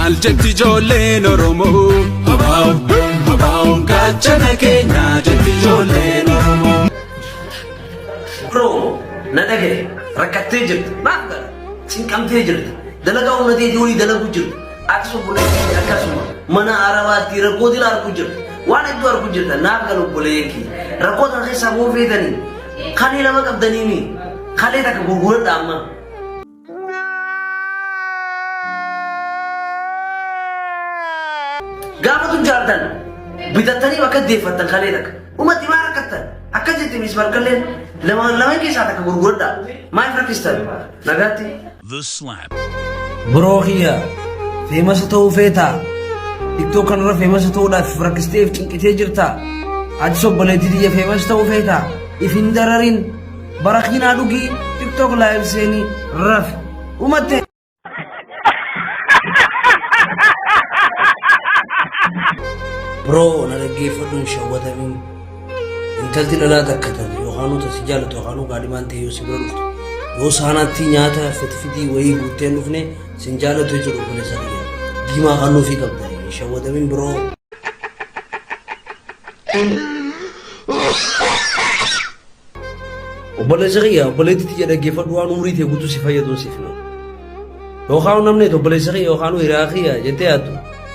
Maal jetti ijoolleen Oromoo? Abaa'u, abaa'uun gaachana keenyaa jetti ijoolleen Oromoo. Bro, na dhagaye, rakkattee jirta. Maaf gara? Cinqamtee jirta. Dalagaa humna teetii olii dalaguu jirta. Atis obboleettii kee akkasuma mana arabaatti rakkoo dila arguu jirta. Waan hedduu arguu jirta. Naaf gala obboleeyyan kiyya. Rakkoo tana keessaa boo feetanii. Kalee lama qabdaniimi. Kalee takka gurguradha amma. Gaafa tujjaartan bitattanii bakka deeffattan kalee takka. Dhumatti maa rakkattan? Akka jette Miss Barkalleen lamaan lameen keessaa takka gurguradhaa. Maaliif rakkistan? Nagaatti. The slap. Bro kiyya famous ta'uu feetaa? TikTok kanarra famous ta'uudhaaf rakkistee if cinqitee jirtaa? Atis obboleettii tiyya famous ta'uu feetaa? If hin dararin. Barakiinaa dhugii TikTok live seenii rafi. Dhumatte. Bro na dhaggeeffadhu hin shawwatamin. Intalti dhalaa takka tan yookaan ta si jaalatu yookaan gaadhimaan ta'e yoo si bira dhuftu yoo saanaatti nyaata fitfitii wayii guuttee hin dhufne sin jaalatu jechuudha obboleessa kiyya. Diimaa halluu fi qabda hin shawwatamin bro. Obboleessa kiyya obboleetti tiyya dhaggeeffadhu waan umurii tee guutuu si fayyadu siif hima. Yookaan namni ati obboleessa kiyya yookaan hiriyaa kiyya jettee yaaddu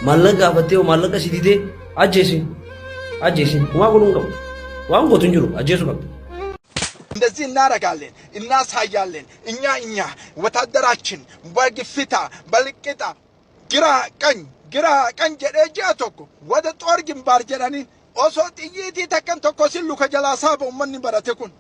maallaqa gaafattee yoo maallaqa si didee ajjeesi. Ajjeesi. Homaa godhuu hin qabdu. Waan gootu hin jiru ajjeesuu qabda. እንደዚህ እናደርጋለን፣ እናሳያለን። እኛ ወታደራችን በግፊታ በልቅጣ ግራ ቀኝ ግራ ቀኝ jedhee ji'a tokko wada xoor gimbaar jedhanii osoo xiyyiitii takkan tokko sin luka jalaa saaba ummanni barate kun.